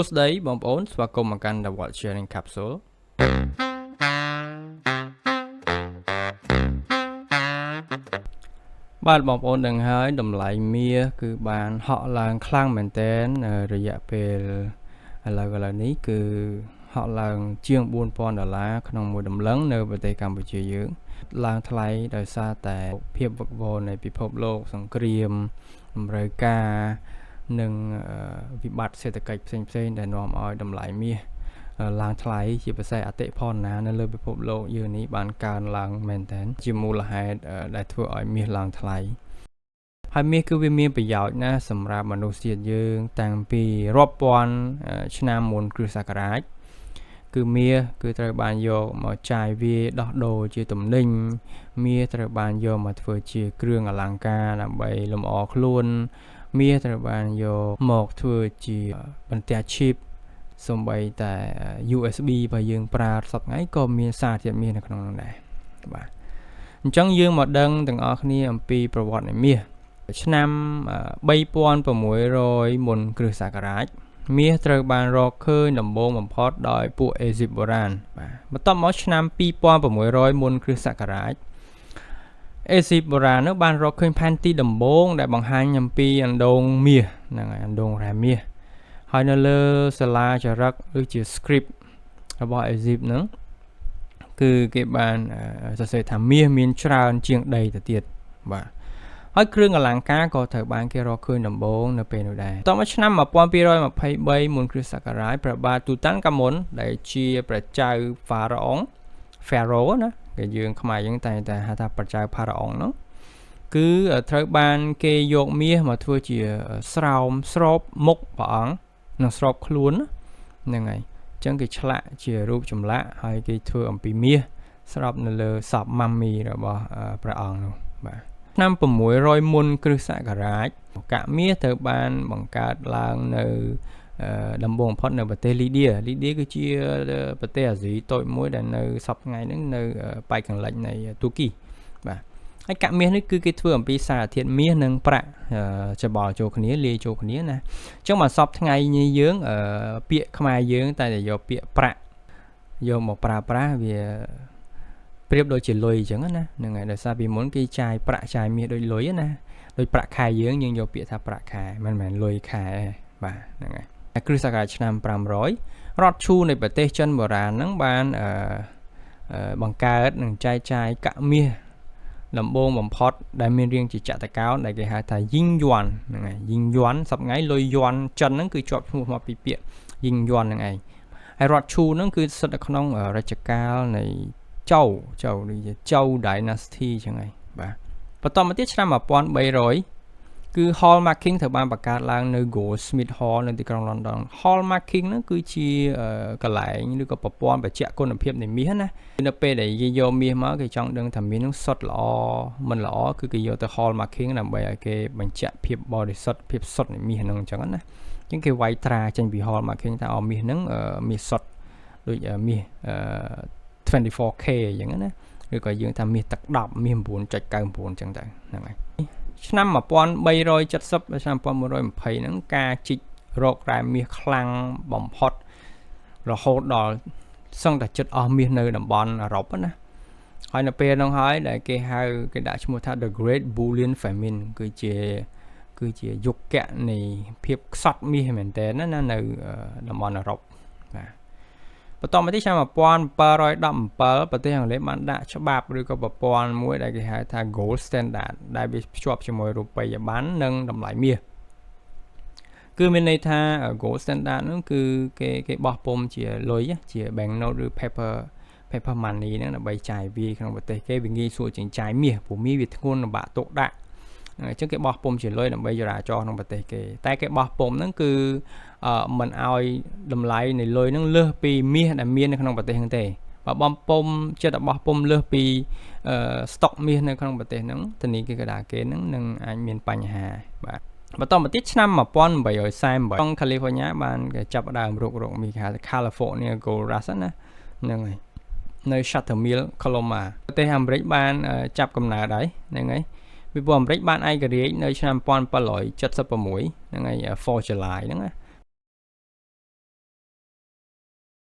សួស្តីបងប្អូនស្វាគមន៍មកកាន់ The Watch Sharing Capsule។ បាទបងប្អូនដឹងហើយតម្លៃមាសគឺបានហក់ឡើងខ្លាំងមែនទែនរយៈពេលឥឡូវនេះគឺហក់ឡើងជាង4000ដុល្លារក្នុងមួយតម្លឹងនៅប្រទេសកម្ពុជាយើងឡើងថ្លៃដោយសារតែភាពវឹកវរនៃពិភពលោកសង្គ្រាមតម្រូវការនិងវិបត្តិសេដ្ឋកិច្ចផ្សេងៗដែលនាំឲ្យតម្លៃមាសឡើងថ្លៃជាពិសេសអតិផរណានៅលើពិភពលោកយើងនេះបានកើនឡើងមែនទែនជាមូលហេតុដែលធ្វើឲ្យមាសឡើងថ្លៃហើយមាសគឺវាមានប្រយោជន៍ណាស់សម្រាប់មនុស្សជាតិយើងតាំងពីរាប់ពាន់ឆ្នាំមុនគ្រិស្តសករាជគឺមាសគឺត្រូវបានយកមកចាយវាដោះដូរជាទំនិញមាសត្រូវបានយកមកធ្វើជាគ្រឿងអលង្ការដើម្បីលម្អខ្លួនមាសត្រូវបានយកមកធ្វើជាបន្ទះឈីបសំបីតែ USB បើយើងប្រើសប្តាហ៍ថ្ងៃក៏មានសារធាតុមាសនៅក្នុងនោះដែរបាទអញ្ចឹងយើងមកដឹងទាំងអស់គ្នាអំពីប្រវត្តិនៃមាសឆ្នាំ3600មុនគ្រិស្តសករាជមាសត្រូវបានរកឃើញដំបូងបំផុតដោយពួកអេស៊ីបបុរាណបាទបន្ទាប់មកឆ្នាំ2600មុនគ្រិស្តសករាជអេស៊ីបបុរាណនោះបានរកឃើញផែនទីដំបូងដែលបង្ហាញអំពីអណ្ដូងមាសហ្នឹងហើយអណ្ដូងរ៉ែមាសហើយនៅលើសាលាចារឹកឬជា script របស់អេស៊ីបហ្នឹងគឺគេបានសរសេរថាមាសមានច្រើនជាងដីទៅទៀតបាទហើយគ្រឿងអលង្ការក៏ត្រូវបានគេរកឃើញដំបូងនៅពេលនោះដែរតមកឆ្នាំ1223មុនគ្រិស្តសករាជព្រះបាទទូតាន់កាមុនដែលជាព្រះចៅហ្វារ៉ាអុង Pharaoh ណាគេយើងខ្មែរយើងតែតែហៅថាព្រះចៅផារ៉ាអុងហ្នឹងគឺត្រូវបានគេយកមាសមកធ្វើជាស្រោមស្របមុខព្រះអង្គនិងស្របខ្លួនហ្នឹងហើយអញ្ចឹងគេឆ្លាក់ជារូបចម្លាក់ហើយគេធ្វើអំពីមាសស្របនៅលើសពម៉ាំមីរបស់ព្រះអង្គនោះបាទឆ្នាំ600មុនគ្រិស្តសករាជកាក់មាសត្រូវបានបង្កើតឡើងនៅដំបូងបំផុតនៅប្រទេសលីឌាលីឌាគឺជាប្រទេសអាស៊ីតូចមួយដែលនៅសប្តាហ៍ថ្ងៃហ្នឹងនៅប៉ែកខាងលិចនៃទូគីបាទហើយកាក់មាសនេះគឺគេធ្វើអំពីសារធាតុមាសនិងប្រាក់ច្បល់ចូលគ្នាលាយចូលគ្នាណាអញ្ចឹងមកសប្តាហ៍ថ្ងៃនេះយើងពាក្យខ្មែរយើងតែតែយកពាក្យប្រាក់យកមកប្រើប្រាស់វាប្រៀបដូចជាលុយអញ្ចឹងណាហ្នឹងហើយដោយសារពីមុនគេចាយប្រាក់ចាយមាសដូចលុយណាដូចប្រាក់ខែយើងយើងយកពាក្យថាប្រាក់ខែមិនមែនលុយខែទេបាទហ្នឹងហើយគ្រិស្តសករាជឆ្នាំ500រដ្ឋឈូនៃប្រទេសចិនបុរាណហ្នឹងបានអឺបង្កើតនិងចែកចាយកាក់មាសដំបូងបំផុតដែលមានរាងជាចតុកោណដែលគេហៅថាយីងយ័នហ្នឹងហើយយីងយ័នសប្ងៃលុយយ័នចិនហ្នឹងគឺជាប់ឈ្មោះមកពីពាក្យយីងយ័នហ្នឹងឯងហើយរដ្ឋឈូហ្នឹងគឺស្ថិតនៅក្នុងរជ្ជកាលនៃចៅចៅដូចជាចៅ Dynasty ចឹងហើយបាទបន្តមកទៀតឆ្នាំ1300គឺ hallmarking ត្រូវបានបង្កើតឡើងនៅ Goldsmith Hall នៅទីក្រុង London។ Hallmarking ហ្នឹងគឺជាកន្លែងឬក៏ប្រព័ន្ធបញ្ជាក់គុណភាពនៃមាសណានៅពេលដែលគេយកមាសមកគេចង់ដឹងថាមាសហ្នឹងសុទ្ធល្អមិនល្អគឺគេយកទៅ hallmarking ដើម្បីឲ្យគេបញ្ជាក់ភាពបរិសុទ្ធភាពសុទ្ធនៃមាសហ្នឹងអញ្ចឹងណាអញ្ចឹងគេវាយត្រាចេញពី hallmarking ថាអូមាសហ្នឹងមាសសុទ្ធដូចមាស 24K អញ្ចឹងណាឬក៏យើងថាមាសទឹក10មាស9.99អញ្ចឹងទៅហ្នឹងហើយឆ្នាំ1370ឆ្នាំ1120ហ្នឹងការជីករករ៉ែមាសខ្លាំងបំផុតរហូតដល់សឹងតែចិត្តអស់មាសនៅតំបន់អឺរ៉ុបណាហើយនៅពេលហ្នឹងហើយដែលគេហៅគេដាក់ឈ្មោះថា The Great Bullion Famine គឺជាយុគៈនៃភាពខ្សត់មាសមែនតើណានៅតំបន់អឺរ៉ុបបាទបន្តមកទីឆ្នាំ1717ប្រទេសអង់គ្លេសបានដាក់ច្បាប់ឬក៏ប្រព័ន្ធមួយដែលគេហៅថា Gold Standard ដែលវាភ្ជាប់ជាមួយរូបិយប័ណ្ណនិងតម្លៃមាសគឺមានន័យថា Gold Standard ហ្នឹងគឺគេគេបោះពុម្ពជាលុយជា bank note ឬ paper money ហ្នឹងដើម្បីចាយវាយក្នុងប្រទេសគេវាងាយស្រួលជាងចាយមាសព្រោះមាសវាធ្ងន់លំបាកទុកដាក់អញ្ចឹងគេបោះពុម្ពជាលុយដើម្បីចរាចរណ៍ក្នុងប្រទេសគេតែគេបោះពុម្ពហ្នឹងគឺមិនឲ្យតម្លៃនៃលុយហ្នឹងលើសពីមាសដែលមាននៅក្នុងប្រទេសហ្នឹងទេបើបំពុំចិត្តបោះពុំលើសពីស្តុកមាសនៅក្នុងប្រទេសហ្នឹងធនាគារកណ្ដាលគេហ្នឹងនឹងអាចមានបញ្ហាបាទបន្តមកទៀតឆ្នាំ1848ក្នុង California បានគេចាប់ផ្ដើមរករកមាសគេហៅថា California Gold Rush ណាហ្នឹងហើយនៅ Chattermill Coloma ប្រទេសអាមេរិកបានចាប់កំណើតហើយហ្នឹងហើយពីព្រោះអាមេរិកបានឯករាជ្យនៅឆ្នាំ1776ហ្នឹងហើយ4 July ហ្នឹងណា។